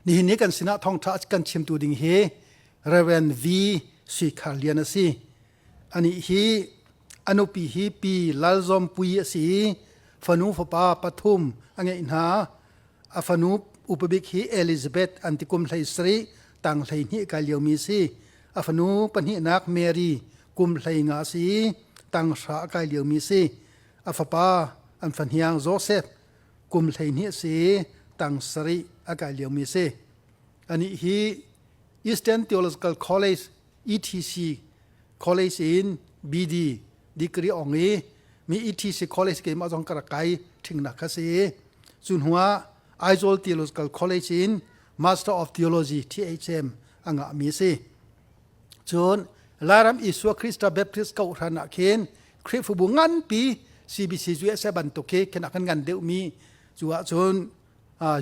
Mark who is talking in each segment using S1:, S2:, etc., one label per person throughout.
S1: Nihin ni kan sinah thawngṭha kan chimtu ding hi Reverend V. Sui Khar Lian a si. Anih hi a nupi hi Pi Lal Zawm Pui a si i fanu fapa pathum a ngeih hna. A fanu upabik hi Elizabeth an ti kum 17 tang 12 kai liomi a si. A fanu pahnihnak Mary kum 15 a si i tang hra a kai liomi a si. A fapa an fahniang Joseph kum 12 a si i tang sarih a kai liomi a si. Anih hi Eastern Theological College ETC College in BD degree ong i mi ETC College keimah zong ka rak kai ṭhingnak kha si. Cu hnuah Aizawl Theological College in Master of Theology THM a ngahmi a si. Cun Lairam Isua Krista Baptist Kohhran ah khin Khrihfabu nganpi CBC USA bantuk khi khin a kan ngan deuhmi cu ahcun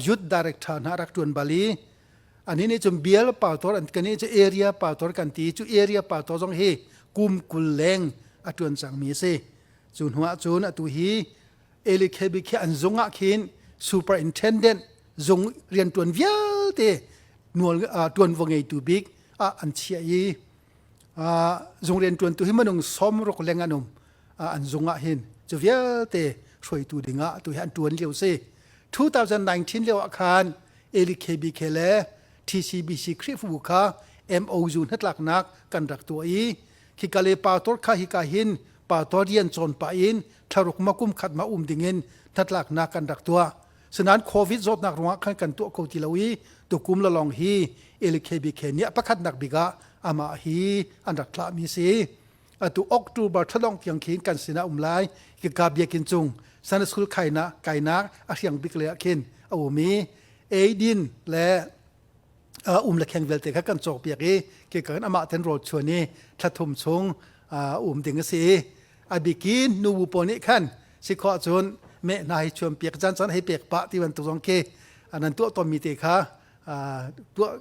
S1: youth director hna rak ṭuan bal i ani nih cun bial pastor an kan cu area pastor kan ti cu area pastor zong hi kum 20 leng a ṭuan cangmi a si. Cu hnu ah cun atu hi Eli KB khi an zung ah khin superintendent zung rianṭuan vialte nual ṭuanvo ngeitu bik ah an chiah i zung rianṭuantu hi minung 60 leng an um an zung ah hin cu vialte hruaitu ding ah atu hi an ṭuan lio si. 2019 lio ah khan Eli KBK le TCBC Khrihfabu kha MOU hnatlaknak kan rak tuah i khika le pastor kha hika hin pastor rian cawn pah in thlaruk ma kum khat ma um ding in hnatlaknak kan rak tuah. Sinain COVID zawtnak ruangah khan kan tuah kho ti lo i tukum lalong hi LKBK nih a pakhatnak bik ah amah hi an rak thlahmi si. Atu October thladong tiang khin kan sinah um lai. Hika biakinn cung Sunday school khainak kainak a hriang bik le ah khin a um i eidin le um le kheng vialte kha kan cawk piak i ke kan amah ten rawl chuan i thlathum chung um ding a si. A bikin nubu pawl nih khan si khawh cun meh hna hi chuan piak caan caan hei pek pah ti bantuk zong khi nan tuah tawnmi te kha tuah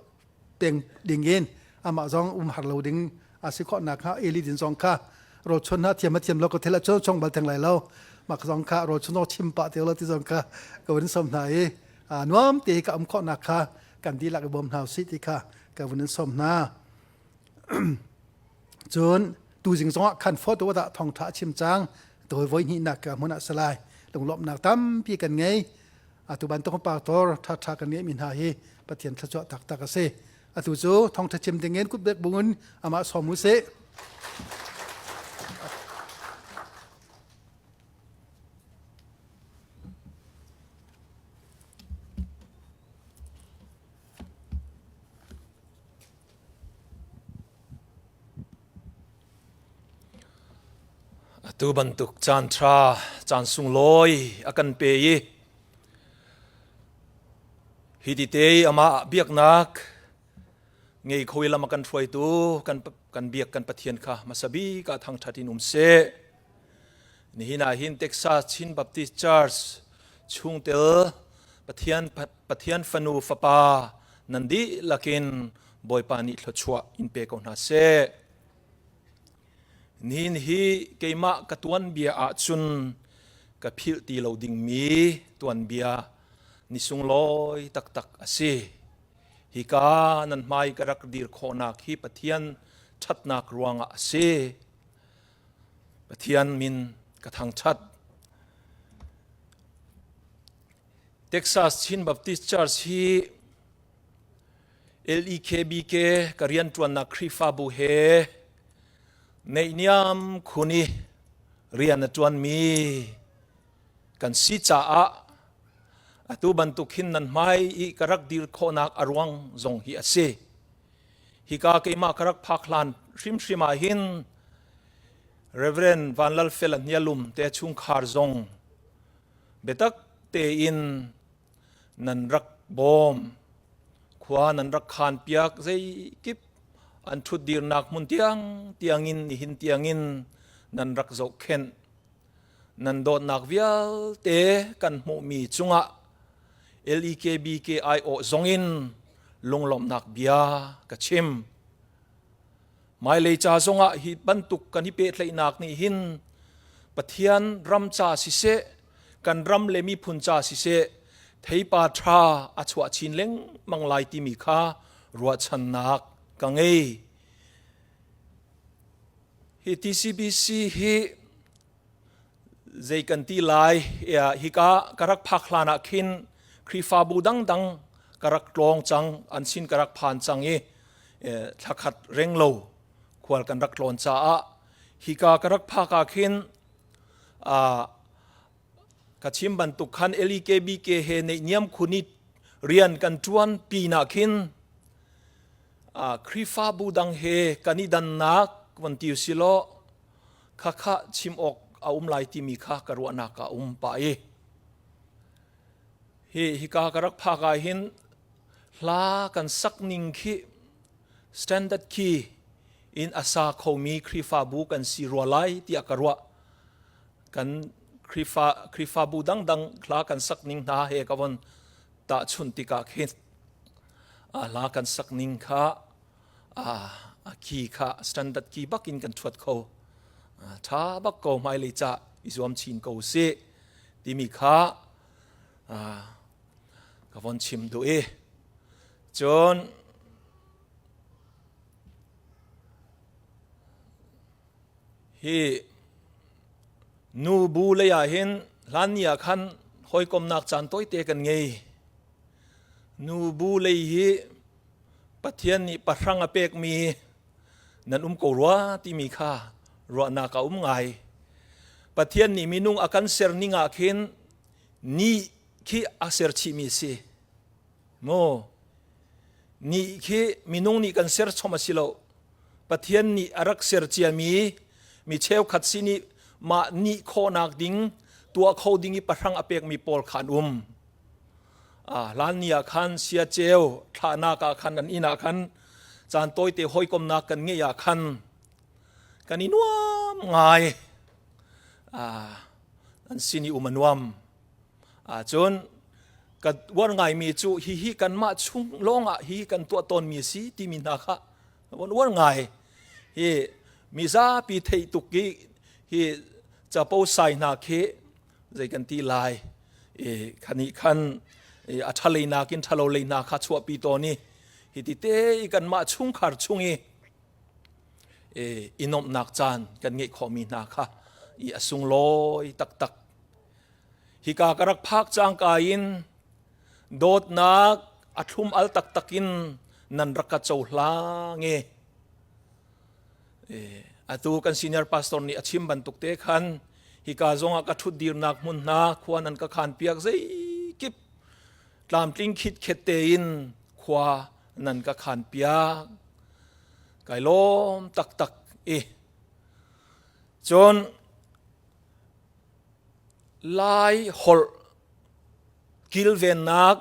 S1: peng ding in amah zong um har lo ding a si khawh nak hnga eli din zong kha rawl chuan hna thiam a thiam lo ka thil a chon chong bal theng lai lo mak zong kha rawl chuan chim pah te lo ti zong kha ka vun som hna i nuam te ka um khawh nak kha kan dihlak i bawm hna usih ti kha ka vun in som hna. Cun tuzing zongah khan photo dah thawngtha a chim cang toi voi hnih nak ka hmun ah salai lunglawmhnak tampi kan ngei. Atu bantuk pastor tha tha kan ngeih mi hna hi Pathian thluachuah taktak a si. Atu cu thawngtha chim ding in kutbek bungin amah sawm u sih.
S2: Atu bantuk caan ṭha, caan sunglawi a kan pe i hi ti te i amah biaknak ngei kho i lam a kan hruaitu kan, kan biak kan Pathian kha hmasa bik ah thangṭhat in um seh. Nihin ah hin Texas Chin Baptist Church chungtel Pathian, Pathian fanu fapa nan dihlak in Bawipa nih thluachuah in pe ko hna seh. Nihin hi keimah ka tuanbia ahcun ka philh ti lo dingmi tuanbia ni sunglawi taktak a si. Hika nan hmai ka rak dir khawhnak hi Pathian ṭhatnak ruangah a si. Pathian min ka thangṭhat. Texas Chin Baptist Church hi LEKBK ka rianṭuannak Khrihfabu he neihniam khun i rian a ṭuanmi kan si caah atu bantuk hin nan hmai i ka rak dir khawhnak a ruang zong hi a si. Hika keimah ka rak phak hlan hrimhrim ah hin Reverend Van Lal Fel a hnialum te chungkhar zong biatak tein nan rak bawm khua nan rak khan piak zeikip an ṭhutdirnak hmun tiang tiangin nihin tiangin nan rak zohkhenh nan dawtnak vialte kan hmuhmi cungah LEKBKIO zongin lunglawmhnak bia ka chim. Hmailei ca zongah hi bantuk kan i pehtlaihnak nih hin Pathian ram ca siseh, kan ram le miphun ca siseh, Theipa ṭha a chuah chin lengmang lai timi kha ruahchannak ka ngei. Hi TCBC hi zei kan ti lai hika ka rak phak hlan ah khin Khrihfabu dangdang ka rak tlawng cang an sin ka rak phan cang i thlakhat reng lo khual kan rak tlawn caah hika ka rak phak ah khin ka chim bantuk khan LEKBK he neihniam khun i rian kan ṭuan pinah khin Khrihfabu dang he kan i dannak van ti usilaw khakha chim awk a um lai timi kha ka ruahnak ah a um pah i hi hika ka rak phak ah hin hla kan sak ning khi standard key in a sa khomi Khrihfabu kan si rua lai tiah ka ruah. Kan Khrihfa Khrihfabu dangdang hla kan sak ning hna he ka von tahchunh tikah khin hla kan sak ning kha a key kha standard key bak in kan thuat kho. Tha bak ko hmailei ca i zuam chin ko sih timi kha ka von chim duh i cun hi nu bu lei ah hin hlan ni ah khan hawikomnak caan tawite kan ngei. Nu bu lei hi Pathian nih pahrang a pekmi nan um ko rua timi kha ruahnak a um ngai. Pathian nih minung a kan ser ning ah khin ni khi a ser chihmi a si. Maw ni khi minung nih kan ser chom a si lo. Pathian nih a rak ser ciami mi cheukhat sin i mah nih khawhnak ding tuah kho ding i pahrang a pekmi pawl kha an um. Hlan ni ah khan sia ceu thlahnak ah khan an inn ah khan caan tawite hawikomnak kan ngeih ah khan kan i nuam ngai. An sin i um a nuam. Cun ka uar ngaimi cu hihi kanmah chung lawngah hi kan tuah tawnmi a si timi hna kha von uar ngai. Hi mizapi theih tuk i hi capo sai hna khi zei kan ti lai i khani khan a ṭhalei nakin ṭhalo lei hna kha chuahpi tawn i hi ti te i kanmah chungkhar chung i i nuamhnak caan kan ngeih khawhmi hna kha i a sunglawi taktak. Hika ka rak phak cangka in dawtnak a thlum al taktak in nan rak ka cohlang i atu kan senior pastor nih a chim bantuk te khan hika zongah ka ṭhut dirnak hmun hna khua nan ka khan piak zeikip tlamtling khitkhet tein khua nan ka khan piak kai lawm taktak i cun Lai holh kilvennak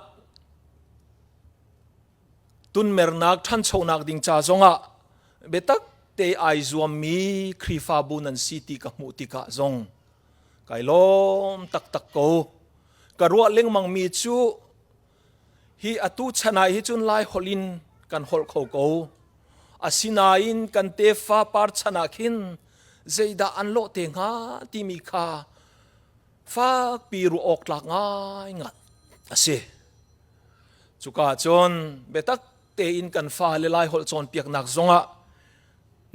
S2: tunmernak ṭhanchonak ding ca zongah biatak te ai zuammi Khrihfabu nan si ti ka hmuh tikah zong kai lawm taktak ko. Ka ruah lengmangmi cu hi atu chan ah hi cun Lai holh in kan holh kho ko. Asinain kan tefa par chan ah khin zeidah an lawh te hnga timi kha fakpi ruah awk tlak ngaingai a si. Cuka cun biatak tein kan fale Lai holh cawnpiaknak zongah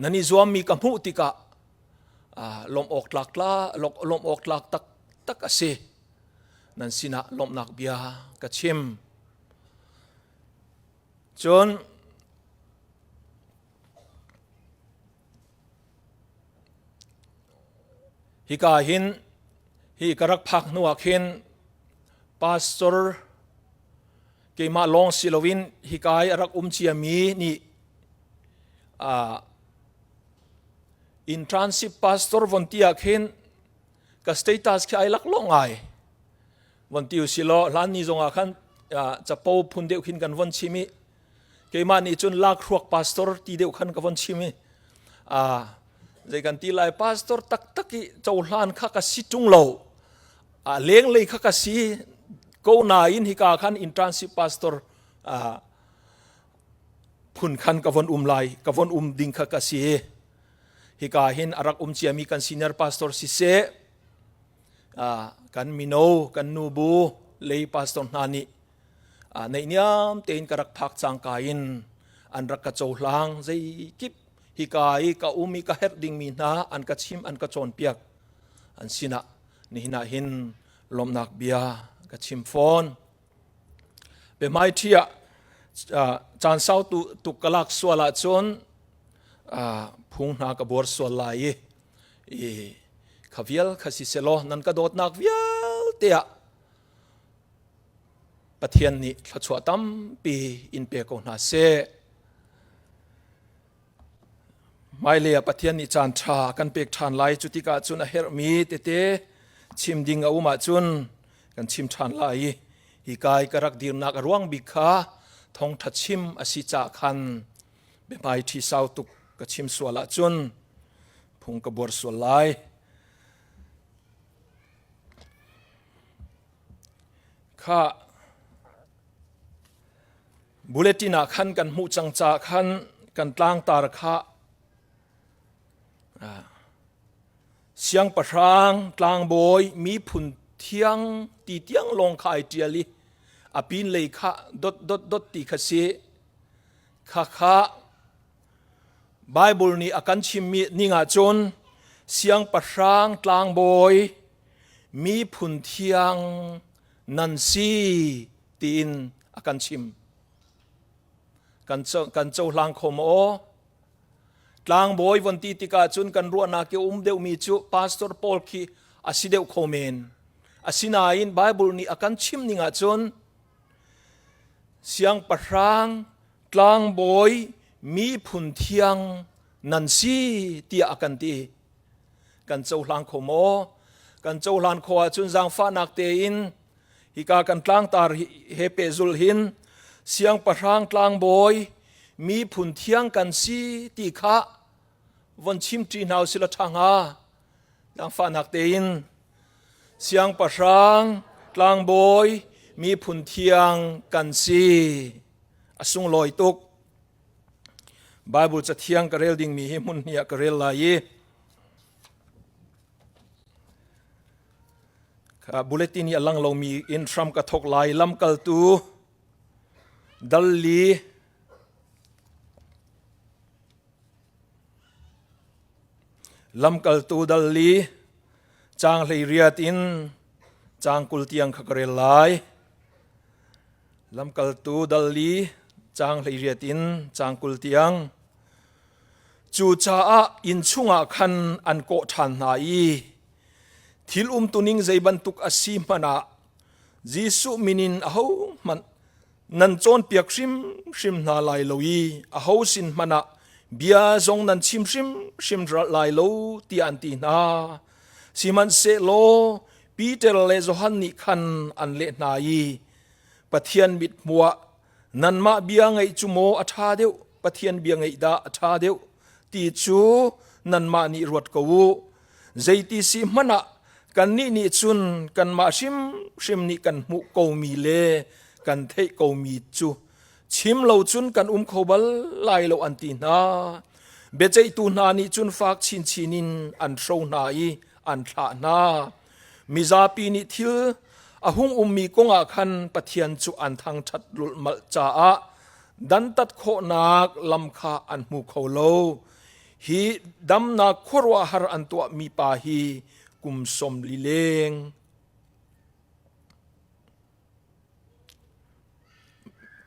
S2: nan i zuammi ka hmuh tikah lawmh awk tlak lawmh awk tlak taktak a si. Nan sinah lawmhnak bia ka chim. Cun Hika hin hi ka rak phak hnu ah khin pastor keimah lawng si loin hika i a rak um ciami nih uh, internship pastor von ti ah khin ka status khi ai laklawh ngai von ti usilaw hlan ni zongah khan capo phun deuh khin kan von chim i keimah nih cun lakhruak pastor ti deuh khan ka von chim i zei kan ti lai pastor taktak i cohlan kha ka si ṭung lo a lenglei kha ka si ko nain hika khan internship pastor phun khan ka von um lai ka von um ding kha ka si hika hin a rak um ciami kan senior pastor siseh kan mino kan nubu. lei pastor hna nih neihniam tein ka rak phak cangka in an rak ka cohlang. Zeikip hika i ka um i ka herh dingmi hna an ka chim, an ka cawnpiak. An sinah nihin ah hin lawmhnak bia ka chim fawn. Biahmaiṭhi ah caan sau tuk ka lak sual ahcun phung hna ka buar sual lai i kha vial kha si selaw nan ka dawtnak vialte ah Pathian nih thluachuah tampi in pe ko hna seh. Hmailei ah Pathian nih caan ṭha a kan pek ṭhan lai. Cu tikah cun a herhmi tete chim ding a um ahcun kan chim ṭhan lai i hika i ka rak dirnak a ruang bik kha thawngṭha chim a si caah khan biahmaiṭhi sau tuk ka chim sual ahcun phung ka buar sual lai. Kha Bulletin ah khan kan hmuh cang caah khan kan tlangtar kha siangpahrang tlangbawi miphun thiang ti tiang lawng kha ai ṭial i a pinlei kha dot dot dot ti kha si. Khakha Bible nih a kan chimmi ning ahcun siangpahrang tlangbawi miphun thiang nan si tiin a kan chim. Kan, kan cohlang kho maw? Tlangbawi von ti tikah cun kan ruahnak i um deuhmi cu pastor Paul khi a si deuh kho men. Asinain Bible nih a kan chim ning ahcun siangpahrang tlangbawi miphun thiang nan si tiah a kan ti. Kan cohlang kho maw? Kan cohlan kho ahcun zaangfahnak tein hika kan tlangtar he pehzul hin siangpahrang tlangbawi miphun thiang kan si ti kha von chim ṭi hna usih law ṭha hnga. Zaangfahnak tein siangpahrang tlangbawi miphun thiang kan si. A sunglawi tuk. Bible cathiang ka rel dingmi hi hmun hnih ah ka rel lai i Bulletin i a lang lomi in hram ka thawk lai. Lamkaltu dal li Lamkaltu dal li caang 18 in caang 20 tiang kha ka rel lai. Lamkaltu dal li caang 18 in caang 20 tiang. Cucaah inn chungah khan an kawh ṭhan hna i thil umtuning zei bantuk a si hmanh ah Jesuh min in ahohmanh nan cawnpiak hrimhrim hna lai lo i aho sin hmanh ah bia zong nan chim hrimhrim lai lo tiah an ti hna. Sihmanhsehlaw Peter le Johan nih khan an leh hna i Pathian mithmuh ah nanmah bia ngaih cu maw a ṭha deuh Pathian bia ngaih dah a ṭha deuh ti cu nanmah nih ruat ko u. Zeiti si hmanh ah kannih nih cun kanmah hrimhrim nih kan hmuh komi le kan theih komi cu chim lo cun kan um kho bal lai lo an ti hna. Biaceihtu hna nih cun fak chinchin in an hro hna i an thlah hna. Mizapi nih thil a hung ummi kong ah khan Pathian cu an thangṭhat lulhmalh caah dantat khawhnak lam kha an hmu kho lo. Hi damnak khuaruahhar an tuahmi pa hi kum 40 leng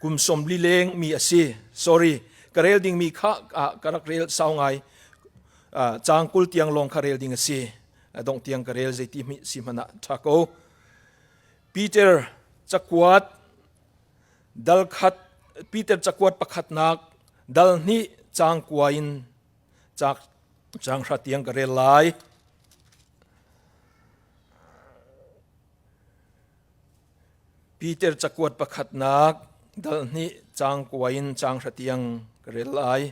S2: kum 40 leng mi a si. Sorry, ka rel dingmi kha ka rak rel sau ngai. Caang 20 tiang lawng kha rel ding a si. Dongh tiang ka rel zeiti si hmanh ah ṭha ko. Peter cakuat dal khat Peter cakuat pakhatnak dal hnih caang kua in caang hra tiang ka rel lai. Peter cakuat pakhatnak dal hnih caang kua in caang hra tiang ka rel lai.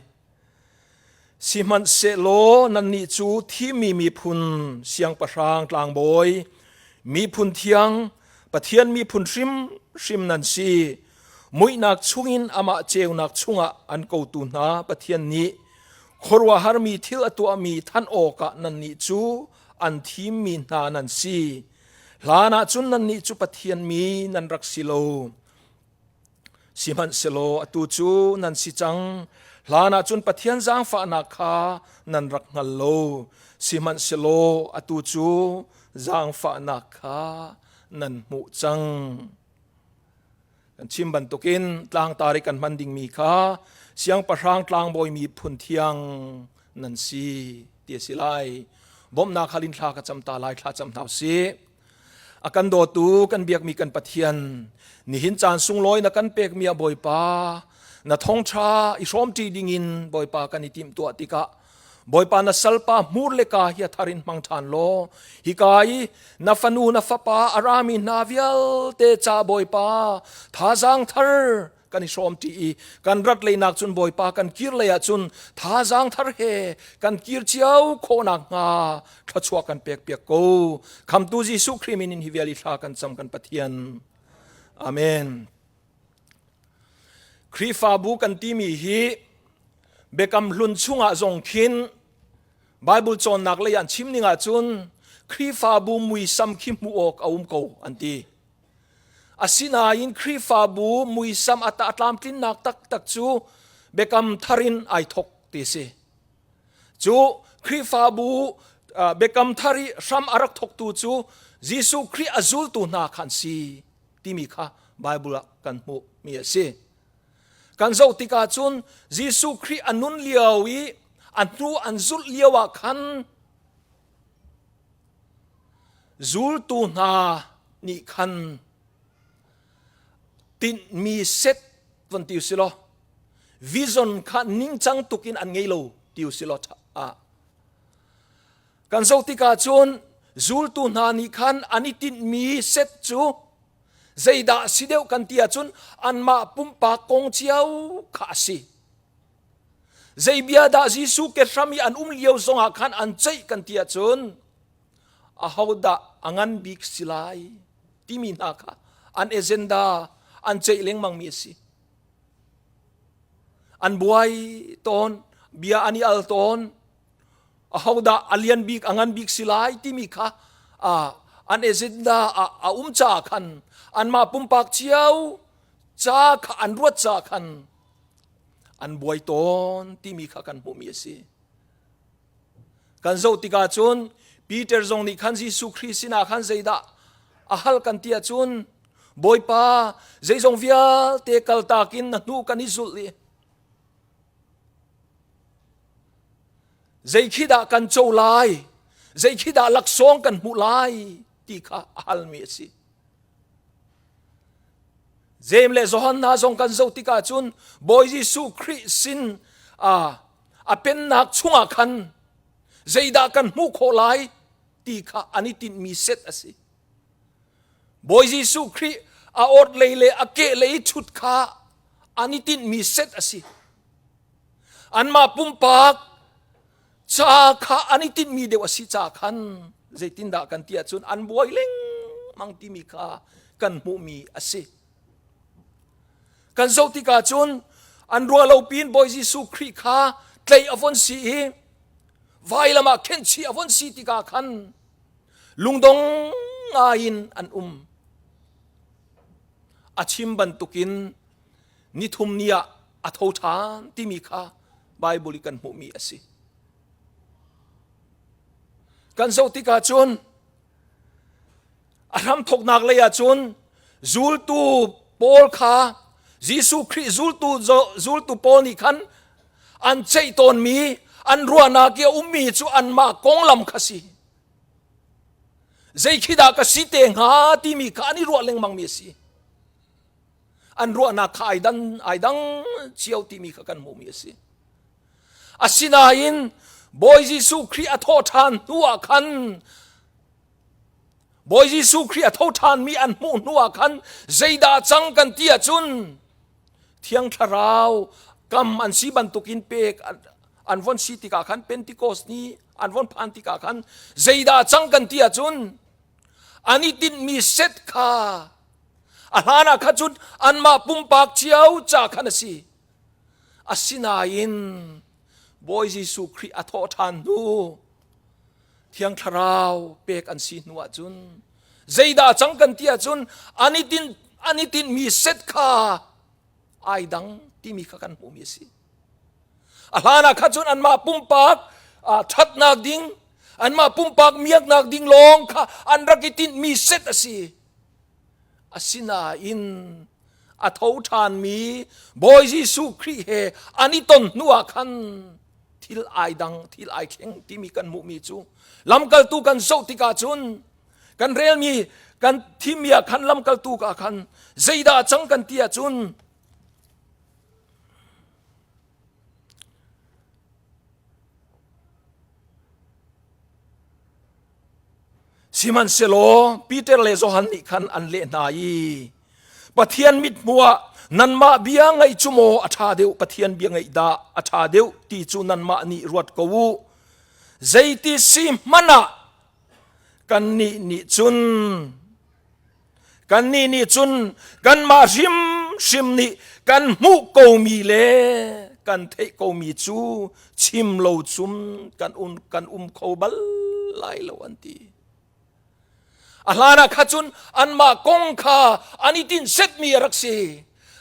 S2: Sihmanhsehlaw nannih cu thimmi miphun, siangpahrang tlangbawi, miphun thiang, Pathian miphun hrimhrim nan si. Muihnak chungin amah ceunak chungah an kotu hna Pathian nih khuaruahharmi thil a tuahmi thanh awkah nannih cu an thimmi hna nan si. Hlan ah cun nannih cu Pathian mi nan rak si lo. Sihmanhsehlaw atu cu nan si cang. Hlan ah cun Pathian zaangfahnak kha nan rak hngal lo. Sihmanhsehlaw atu cu zaangfahnak kha nan hmuh cang. Kan chim bantukin tlangtar i kan hman dingmi kha siangpahrang tlangbawi miphun thiang nan si ti a si lai. Bawmhnak hal in thla ka cam ta lai, thla cam hna usih. A kan dawtu kan biakmi kan Pathian, nihin caan sunglawi na kan pekmi ah Bawipa, na thawngṭha i hrawmṭi dingin Bawipa kan i timhtuah tikah Bawipa na salpa hmur le ka hi a thar in hmang ṭhan law hika i na fanu na fapa a rami hna vialte ca Bawipa thazaang thar kan i hrawmṭi i kan rat leinak cun Bawipa kan kir lei ah cun thazaang thar he kan kir cio khawhnak hnga thluachuah kan pek piak ko khamtu Jesuh Khrih min in hi vial i thla kan cam kan Pathian amen Khrihfabu kan timi hi Biakam Hlun chungah zong khin Bible cawnnak lei an chim ning ahcun Khrihfabu muisam khi hmuh awk a um ko an ti. Asinain Khrihfabu muisam a tlamtlinnak taktak cu Biakam Thar in ai thok ti si. Cu Khrihfabu Biakam Thar i hram a rak thoktu cu Jesuh Khrih a zultu hna kha an si. timi kha Bible ah kan hmuhmi a si. Kan zoh tikah cun Jesuh Khrih a nun lio i a hnu an zulh lio ah khan zultu hna nih khan tinhmi set von ti usi law vision kha ningcang tuk in an ngei lo ti usi law ah Kan zoh tikah cun zultu hna nih khan an i tinhmi set cu zeidah si deuh kan ti ahcun anmah pumpak kong cio kha a si. Zei bia dah Jesuh ke hram i an um lio zongah khan an ceih kan ti ahcun ahodah a ngan bik si lai timi hna kha an agenda an ceih lengmangmi a si. An buai tawn, bia an i al tawn, ahodah a lian bik a ngan bik si lai timi kha an agenda a um caah khan anmah pumpak cio ca kha an ruat caah khan an buai tawn timi kha kan hmuhmi a si. Kan zoh tikah cun Peter zong nih khan Jesuh Khrih sinah khan zeidah a hal kan ti ahcun Bawipa zeizong vialte kaltak in na hnu kan i zulh i Zei khi dah kan co lai? Zei khi dah laksawng kan hmuh lai? ti kha a halmi a si. Jeim le Johan hna zong kan zoh tikah cun Bawi Jesuh Khrih sin a pennak chungah khan zeidah kan hmuh khawh lai ti kha an i tinhmi set a si. Bawi Jesuh Khrih a orhlei le a kehlei ṭhut kha an i tinhmi set a si. Anmah pumpak ca kha an i tinhmi deuh a si ca khan zeitindah kan ti ahcun an buai lengmang timi kha kan hmuhmi a si. Kan zoh tikah cun an ruah lo pin Bawi Jesuh Khrih kha tlaih a von si i vailam ah khenhchih a von si tikah khan lungdong ngai in an um. A chim bantukin nithum ni ah a tho ṭhan timi kha Bible i kan hmuhmi a si. Kan zoh tikah cun a hramthawknak lei ah cun zultu pawl kha Jesuh Khrih zultu zultu pawl nih khan an ceih tawnmi an ruahnak i a ummi cu anmah konglam kha si. Zei khi dah ka si te hnga timi kha an i ruah lengmangmi a si. An ruahnak kha ai dan ai dang cio timi kha kan hmuhmi a si. Asinain Bawi Jesuh Khrih a thawh ṭhan hnu ah khan Bawi Jesuh Khrih a tho ṭhanmi an hmuh hnu ah khan zeidah cang kan ti ahcun Thiang Thlarau kam an si bantukin pek an von si tikah khan Pentecost ni an von phan tikah khan zeidah cang kan ti ahcun an i tinhmi set kha a hlan ah kha cun anmah pumpak cio ca khan a si. Asinain Bawi Jesuh Khrih a thawh ṭhan hnu Thiang Thlarau pek an si hnu ahcun. Zeidah cang kan ti ahcun an i tin an i tinhmi set kha ai dang timi kha kan hmuhmi a si. A hlan ah kha cun anmah pumpak ṭhatnak ding, anmah pumpak miaknak ding lawng kha an rak i tinhmi set a si. Asinain a tho ṭhanmi Bawi Jesuh Khrih he an i ton hnu ah khan thil ai dang, thil ai thleng timi kan hmuhmi cu lamkaltu kan zoh tikah cun kan relmi kan thimmi ah khan lamkaltu ah khan zeidah a cang kan ti ahcun Sihmanhsehlaw Peter le Johan nih khan an leh hna i Pathian mithmuh ah nanmah bia ngaih cu maw a ṭha deuh Pathian bia ngaih dah a ṭha deuh ti cu nanmah nih ruat ko u. Zeiti si hmanh ah kannih nih cun Kannih nih cun kanmah hrimhrim nih kan hmuh komi le kan theih komi cu chim lo cun kan um, kan um kho bal lai lo an ti. A hlan ah kha cun anmah kong kha an i tinh setmi a rak si.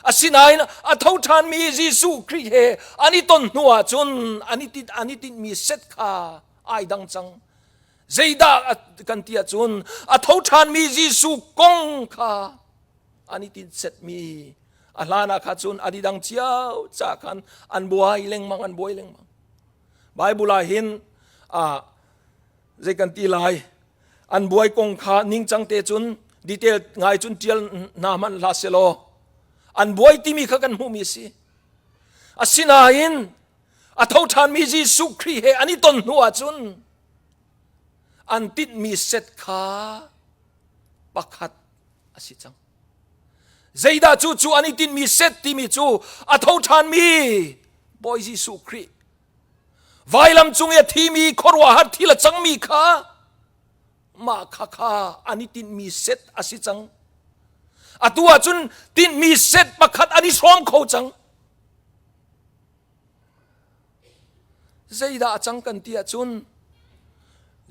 S2: Asinain a tho ṭhanmi Jesuh Khrih he an i ton hnu ah cun an i tinh an i tinhmi set kha ai dang cang. Zeidah kan ti ahcun a tho ṭhanmi Jesuh kong kha an i tinsetmi a hlan ah kha cun an i dang cio ca khan an buai lengmang an buai lengmang. Bible ah hin zei kan ti lai an buai kong kha ningcang te cun detail ngai cun ṭial hna hmanh hlah selaw an buai timi kha kan hmuhmi a si. Asinain a tho ṭhanmi Jesuh Khrih he an i ton hnu ahcun an tinhmi set kha pakhat a si cang. Zeidah cu cu an i tinhmi set timi cu a tho ṭhanmi Bawi Jesuh Khrih vailam cung i a thimi khuaruahhar thil a cangmi kha mah kha kha an i tinhmi set a si cang. Atu ahcun tinhmi set pakhat an i hrawm kho cang. Zeidah a cang kan ti ahcun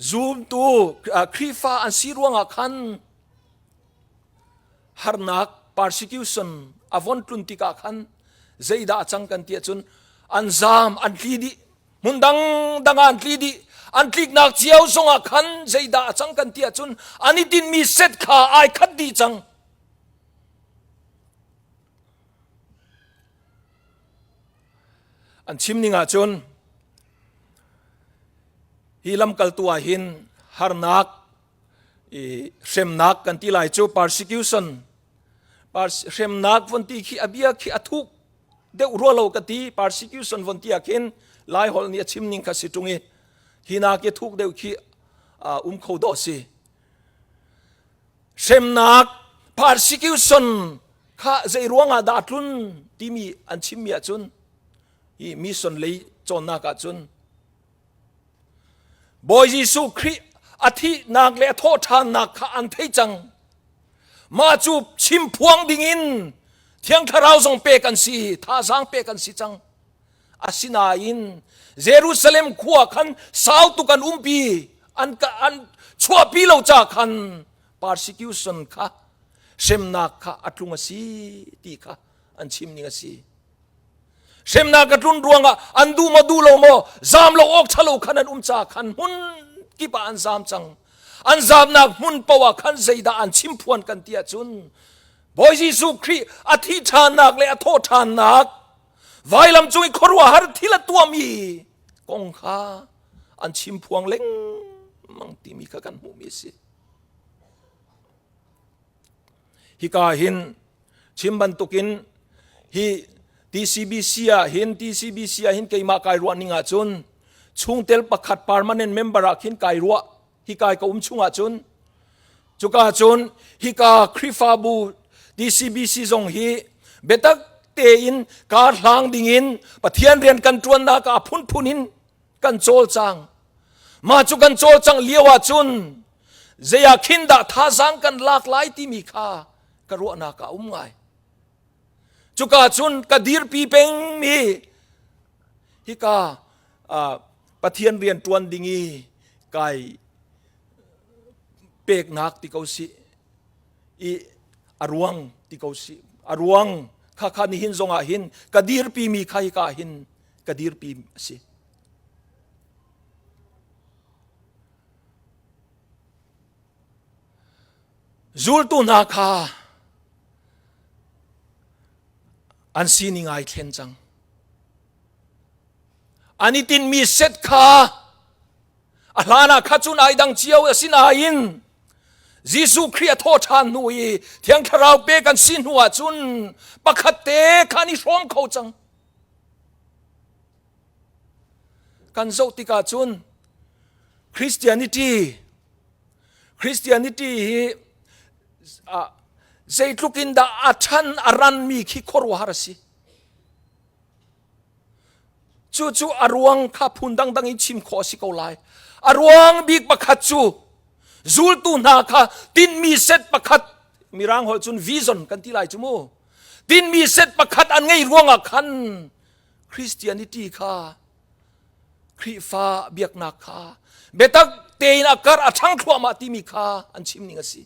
S2: zumtu Khrihfa an si ruangah khan harnak persecution a von tlun tikah khan zeidah a cang kan ti ahcun an zaam an tli dih hmun dang dang ah an tli dih an tliknak cio zongah khan zeidah a cang kan ti ahcun an i tinhmi set kha ai khat dih cang. An chim ning ahcun hi lamkaltu ah hin harnak i hremnak kan ti lai cu persecution hremnak von ti khi a bia khi a thuk deuh rua lo ka ti persecution von ti ah khin lai holh nih a chim ning kha si ṭung i hi nak i thuk deuh khi um kho dawh si Hremnak persecution kha zei ruangah dah a tlun timi an chimmi ahcun hi mission lei cawnnak ahcun Bawi Jesuh Khrih a thihnak le a thawhṭhannak kha an thei cang. Mah cu chim phuang dingin Thiang Thlarau zong pek an si, thazaang pek an si cang. Asinain Jerusalem khua khan sau tuk an umpi, an, an chuahpi lo ca khan persecution kha hremnak kha a tlung a si ti kha an chim ning a si. Hremnak a tlun ruangah an duh maw duh lo maw zaam lo awk ṭhalo khan an um ca khan hmun kip ah an zaam cang. An zaamnak hmun paoh ah khan zeidah an chim phuan kan ti ahcun Bawi Jesuh Khrih a thih ṭhannak le a thawh ṭhannak vailam cung i khuaruahhar thil a tuahmi kong kha an chim phuang lengmang timi kha kan hmuhmi a si. Hika hin chim bantukin hi TCBC ah hin TCBC ah hin keimah kai ruah ning ahcun chungtel pakhat permanent member ah khin kai ruah hika ka um chung ahcun Cuka cun hika Khrihfabu TCBC zong hi biatak tein kar hlang dingin Pathian rian kan ṭuannak ah phunphun in kan cawlcang. Mah cu kan cawlcangh lio ahcun zei ah khin dah thazaang kan lak lai timi kha ka ruahnak ah um ngai. Cuka cun ka dirpi pengmi hika Pathian rian ṭuan ding i kai peknak ti ko sih. I a ruang ti ko si a ruang kha kha nihin zong ah hin ka dirpi mi kha hi ka hin ka dirpi a si. Zultu hna kha an sining ai thlen cang. An i tinhmi set kha a hlan ah kha cun ai dang cio asinain Jesuh Khrih a thawh ṭhan hnu i Thiang Thlarau pek an si hnu ah cun pakhat te kha an i hrawm kho cang. Kan zoh tikah cun Christianity Christianity hi zeitluk in dah a ṭhan a ranmi khi khuaruahhar a si. Cucu a ruang kha phun dangdang in chim khawh a si ko lai. A ruang bik pakhat cu zultu hna kha tinhmi set pakhat mirang holh cun vision kan ti lai cu mu. Tinhmi set pakhat an ngei ruangah khan Christianity kha Khrihfa biaknak kha biatak tein a kar a ṭhang thluahmah timi kha an chim ning a si.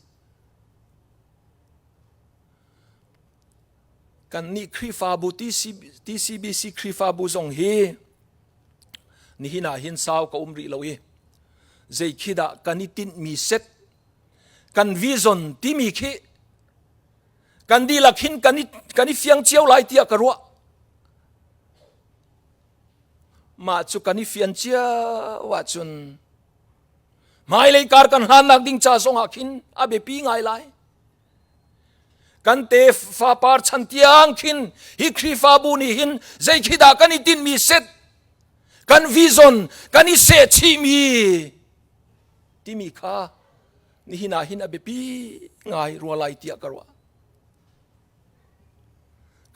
S2: Kannih Khrihfabu TCBC Khrihfabu zong hi nihin ah hin sau ka um rih lo i zei khi dah kan i tinhmi set kan vision timi khi kan dihlak hin kan i, kan i fiang cio lai tiah ka ruah. Mah cu kan i fian cio ahcun hmailei kar kan hlannak ding ca zongah khin a biapi ngai lai. Kan te fapar chan tiang khin hi Khrihfabu nih hin zei khi dah kan i tinhmi set kan vision kan i seh chihmi timi kha nihin ah hin a biapi ngai rua lai tiah ka ruah.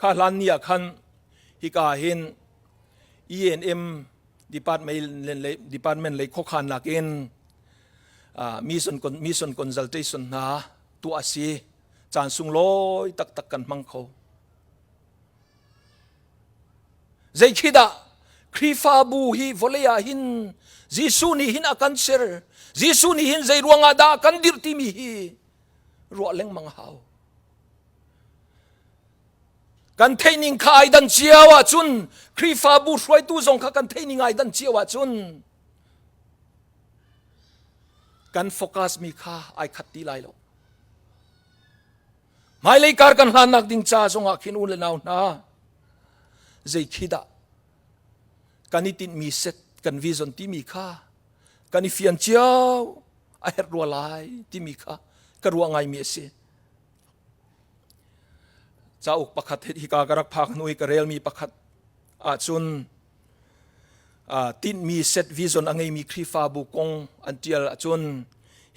S2: Kha hlan ni ah khan hika hin ENM department lei department lei khuakhannak in mission mission consultation hna tuah a si. Caan sunglawi taktak kan hmang kho. Zei khi dah Khrihfabu hi vawlei ah hin Jesuh nih hin a kan ser. Jesuh nih hin zei ruangah dah a kan dirh timi hi ruah lengmang a hau. Kan theihning kha ai dan cio ahcun Khrihfabu hruaitu zong kha kan theihning ai dan cio ahcun kan focus mi kha ai khat ti lai lo. Hmailei kar kan hlannak ding ca zongah khin u le nau hna zei khi dah kan i tinhmi set kan vision timi kha kan i fian cio a herh rua lai timi kha ka ruah ngaimi a si. Cauk pakhat hika ka rak phak hnu i ka relmi pakhat ahcun tinhmi set vision a ngeimi Khrihfabu kong an ṭial ahcun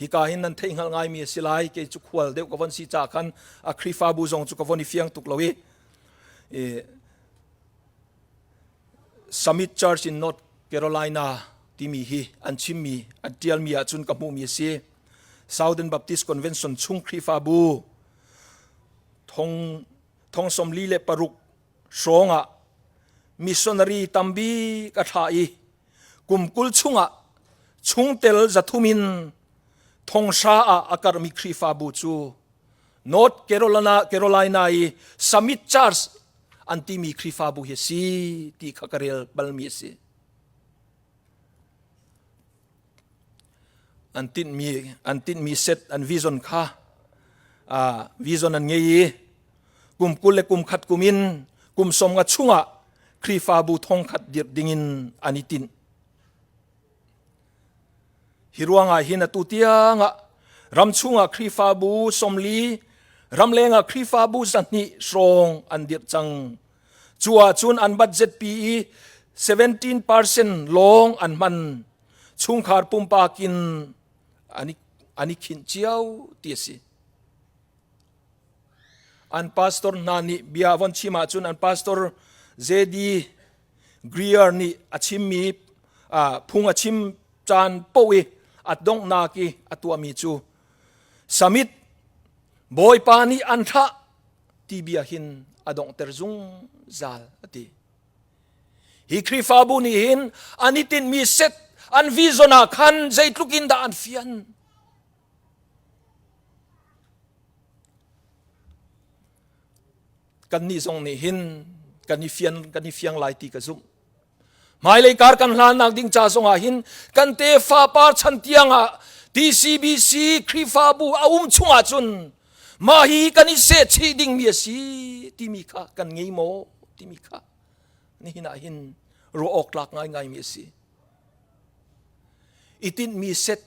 S2: hika hin nan theih hngalh ngaimi a si lai kei cu khual deuh ka von si caah khan a Khrihfabu zong cu ka von i fiang tuk lo i Summit Church in North Carolina timi hi an chimmi an ṭialmi ahcun ka hmuhmi a si Southern Baptist Convention chung Khrihfabu thong thong 46 hrawng ah missionary tambik a thlah i kum 20 chungah chungtel 300 in thonghra ah a karmi Khrihfabu cu North Carolina, Carolina i Summit Church an timi Khrihfabu hi a si ti kha ka rel balmi a si. An tinhmi an tinhmi set an vision kha uh, vision an ngei i kum 20 le kum khat kum in kum 50 chungah Khrihfabu thongkhat dirh dingin an i tinh. Hi ruangah hin atu tiangah ram chungah Khrihfabu 40, ramleng ah Khrihfabu 200 hrawng an dirh cang. Cu ahcun an budget pi i 17% lawng an hman. Chungkhar pumpak in an i, an i khinh cio ti a si. An pastor hna nih bia von chim ahcun an pastor J.D. Greer nih a chimmi phung a chim caan paoh i a donghnak i a tuahmi cu summit Bawipa nih an thlah ti bia hin a donghter zungzal a ti. Hi Khrihfabu nih hin an i tinhmi set an vision ah khan zeitluk in dah an fian. Kannih zong nih hin kan i fian kan i fiang lai ti ka zumh. Hmailei kar kan hlannak ding ca zongah hin kan tefa par chan tiangah TCBC Khrihfabu a um chungah cun mah hi kan i sehchih dingmi a si timi kha kan ngei maw timi kha nihin ah hin ruah awk tlak ngaingaimi a si. I tinhmi set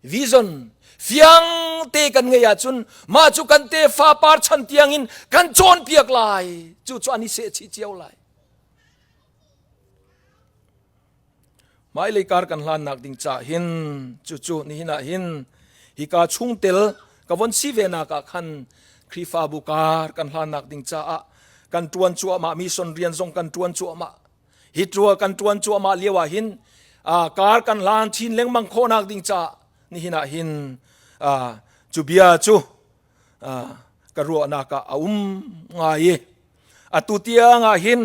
S2: vision fiang te kan ngei ahcun mah cu kan tefa par chan tiangin kan cawnpiak lai cu cu an i sehchih cio lai. Hmailei kar kan hlannak ding ca hin cucu nihin ah hin hika chungtel ka von si ve nak ah khan Khrihfabu kar kan hlannak ding caah kan tuan cuahmah mission rian zong kan tuan cuahmah hi tua kan tuan cuahmah lio ah hin kar kan hlan chin lengmang khawhnak ding caah nihin ah hin cu bia cu ka ruahnak ah a um ngai i atu tiang ah hin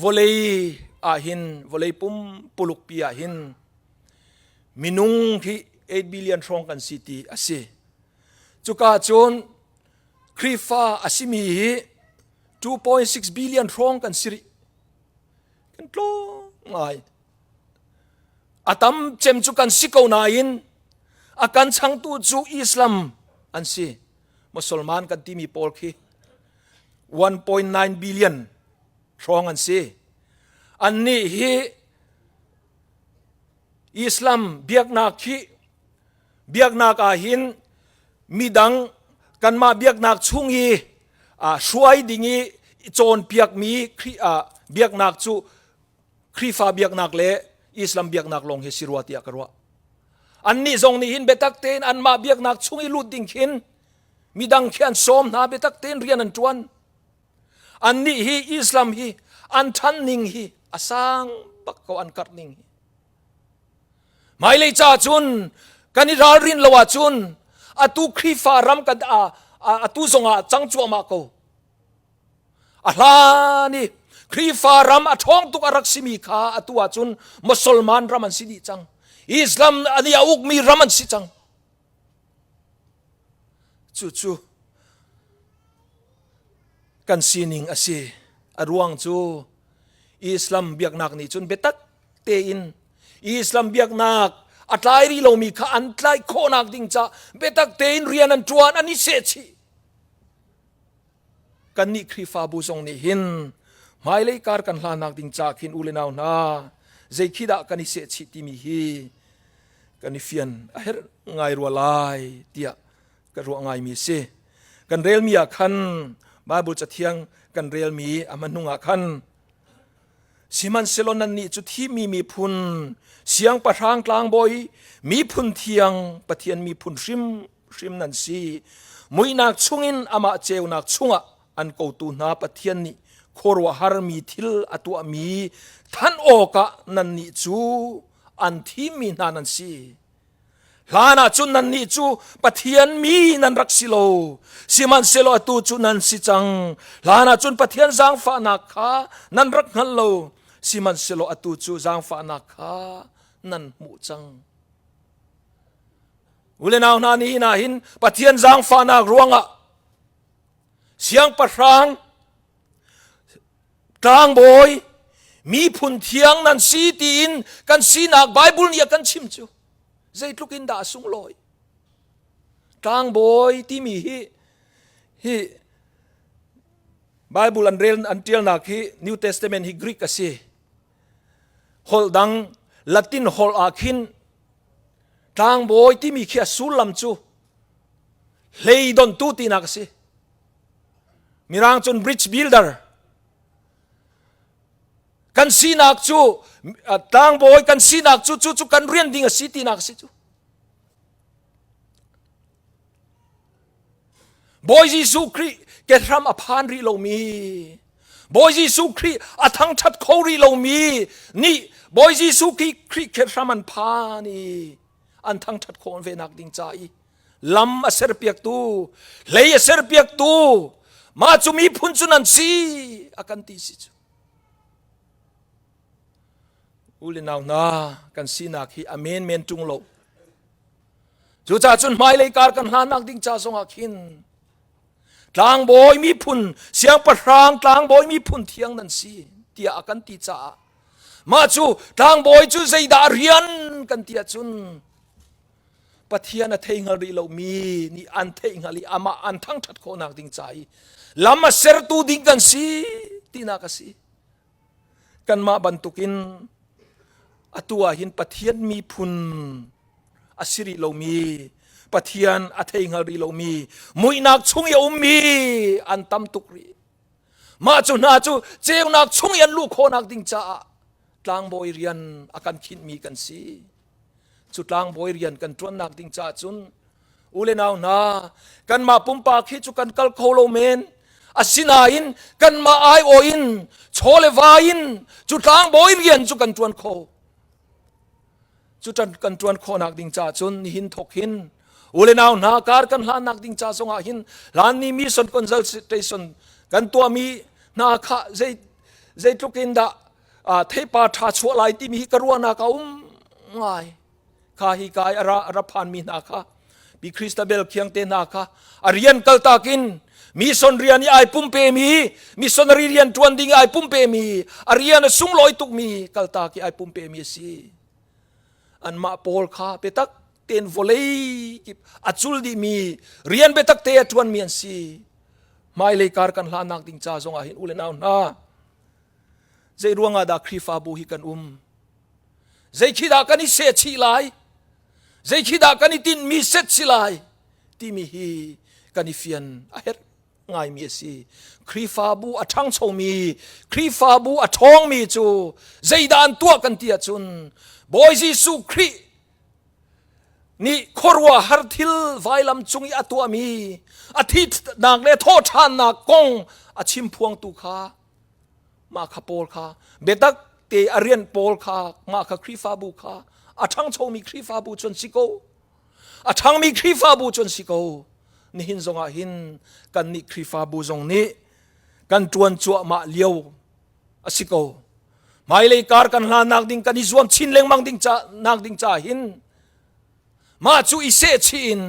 S2: vawlei ah hin vawlei pumpuluk pi ah hin minung hi 8 billion hrawng kan si ti a si cuka cun Khrihfa a simi hi 2.6 billion hrawng kan si rih kan tlawm ngai a tam cem cu kan si ko nain a kan changtu cu Islam an si Musulman kan timi pawl khi 1.9 billion hrawng an si. Annih hi Islam biaknak hi biaknak ah hin midang kanmah biaknak chung i hruai ding i cawnpiakmi biaknak cu Khrihfa biaknak le Islam biaknak lawng hi si rua tiah ka ruah. Annih zong nih hin biatak tein anmah biaknak chung i lut ding khin midang khi an sawm hna biatak tein rian an ṭuan. Annih hi Islam hi an ṭhan ning hi a sang bak ko an karh ning hi. Hmailei ca cun kan i ralrin lo ahcun atu Khrihfa ram kan atu zongah cang cuahmah ko. A hlan i Khrihfa ram a ṭhawng tuk a rak simi kha atu ahcun Musulman ram an si dih cang. Islam nih a ukmi ram an si cang. Cucu kan sining a si. A ruang cu Islam biaknak nih cun biatak tein Islam biaknak a tlai rih lomi kha an tlaih khawhnak ding ca biatak tein rian an ṭuan an i sehchih. Kannih Khrihfabu zong nih hin hmailei kar kan hlanak ding ca khin u le nau hna zei khi dah kan i sehchih timi hi kan i fian a herh ngai rua lai tiah ka ruah ngaimi a si. Kan relmi ah khan Bible cathiang kan relmi a hmanung ah khan Sihmanhsehlaw nannih cu thimi miphun siangpahrang tlangbawi miphun thiang Pathian miphun hrim hrim nan si. Muihnak chungin amah ceunak chungah an kotu hna Pathian nih khuaruahharmi thil a tuahmi thanh awkah nannih cu an thimmi hna nan si. Hlan ah cun nannih cu Pathian mi nan rak si lo, sihmanhsehlaw atu cu nan si cang. Hlan ah cun Pathian zaangfahnak kha nan rak hngal lo, sihmanhsehlaw atu cu zaangfahnak kha nan hmuh cang. U le nau hna nihin ah hin Pathian zaangfahnak ruangah siangpahrang tlangbawi miphun thiang nan si tiin kan sinak Bible nih a kan chim cu zeitluk in dah a sunglawi tlangbawi timi hi hi Bible an rel an tialnak hi New Testament hi Greek a si holh dang Latin holh ah khin Tlangbawi timi khi a sullam cu hlei dontu tinak a si. Mirang cun bridge builder. Kan sinak cu tlangbawi kan sinak cu cu cu kan rian ding a si tinak a si cu. Bawi Jesuh Khrih kehram a phan rih lomi Bawi Jesuh Khrih a thangṭhat kho rih lomi nih Bawi Jesuh Khrih kehram an phan i an thangṭhat khawh ve nak ding ca i lam a serpiaktu hlei a serpiaktu mah cu miphun cu nan si a kan ti si cu u le nau hna kan sinak hi a men men ṭung lo Cucaah cun hmailei kar kan hlannak ding ca zongah khin. Tlangbawi miphun, siangpahrang tlangbawi miphun thiang nan si tiah a kan ti caah mah cu tlangbawi cu zeidah rian kan ti ahcun Pathian a thei hngal rih lomi nih an theih hngal i amah an thangṭhat khawhnak ding ca i lam a sertu ding kan si tinak a si. Kanmah bantukin atu ah hin Pathian miphun a si rih lomi, Pathian a thei hngal rih lomi, muihnak chung i a ummi an tam tuk rih. Mah cu hna cu ceunak chung i an luh khawhnak ding caah tlangbawi rian a kan khinhmi kan si. Cu tlangbawi rian kan ṭuannak ding caah cun u le nau hna kanmah pumpak hi cu kan kal kho lo men. Asinain kanmah aiawh in chaw le vai in cu tlangbawi rian cu kan ṭuan kho. Cu kan ṭuan khawhnak ding caah cun nihin thawk hin u le nau hna kar kan hlannak ding ca zongah hin hlanni mission consultation kan tuahmi hna kha zei zeitluk in dah theipar ṭha chuah lai timi hi ka ruahnak a um ngai. Kha hi kai a ra a phanmi hna kha pi Christabel Khiangte hna kha a rian kaltak in mission rian i ai pumpe mi missionary rian ṭuan ding i ai pumpe mi a rian a sunglawi tuk mi kaltak i ai pumpe mi a si. Anmah pawl kha biatak tein vawlei kip a cul dih mi rian biatak te a ṭuan mi an si. Hmailei kar kan hlanak ding ca zongah hin u le nau hna Zei ruangah dah Khrihfabu hi kan um? Zei khi dah kan i sehchih lai? Zei khi dah kan i tinhmi set si lai? Timi hi kan i fian a herh ngaimi a si. Khrihfabu a ṭhangchomi, Khrihfabu a ṭhawngmi cu zeidah an tuah kan ti ahcun Bawi Jesuh Khrih nih khuaruahhar thil vailam cung i a tuahmi a thihnak le thawhṭhannak kong a chimphuangtu kha mah kha pawl kha biatak te a rian pawl kha mah kha Khrihfabu kha a ṭhangchomi Khrihfabu cun si ko a ṭhangmi Khrihfabu cun si ko nihin zongah hin kannih Khrihfabu zong nih kan ṭuan cuahmah lio a si ko hmailei kar kan hlannak ding kan i zuam chin lengmang ding ca nak ding ca hin mah cu i sehchih in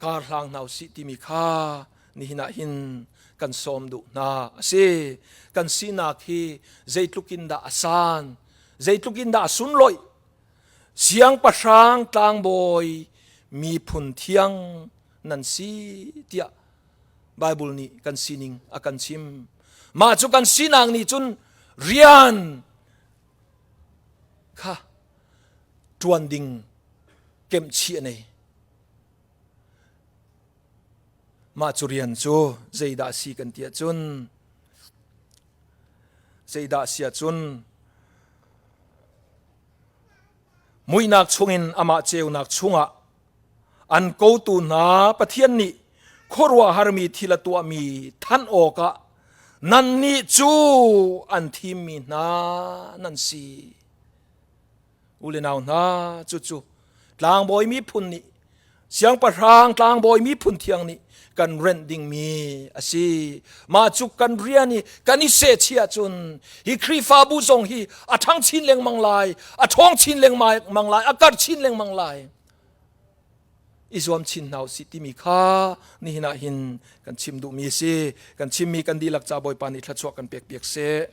S2: kar hlang hna usih timi kha nihin ah hin kan sawm duh hna a si. Kan sinak hi zeitluk in dah a san, zeitluk in dah a sunlawih. Siangpahrang tlangbawi miphun thiang nan si tiah Bible nih kan sining a kan chim. Mah cu kan sinak nih cun rian kha ṭuan ding kemhchih a nei. Mah cu rian cu zeidah a si kan ti ahcun zeidah a si ahcun muihnak chungin amah ceunak chungah an kotu hna Pathian nih khuaruahharmi thil a tuahmi thanh awkah nannih cu an thimmi hna nan si. U le nau hna, cucu tlangbawi miphun nih siangpahrang tlangbawi miphun thiang nih kan renh dingmi a si. Mah cu kan rian i kan i sehchih ahcun hi Khrihfabu zong hi a ṭhang chin lengmang lai, a ṭhawng chin lengmang lai, a karh chin lengmang lai. I zuam chin hna usih timi kha nihin ah hin kan chim duhmi a si. Kan chimmi kan dihlak ca Bawipa nih thluachuah kan pek piak seh.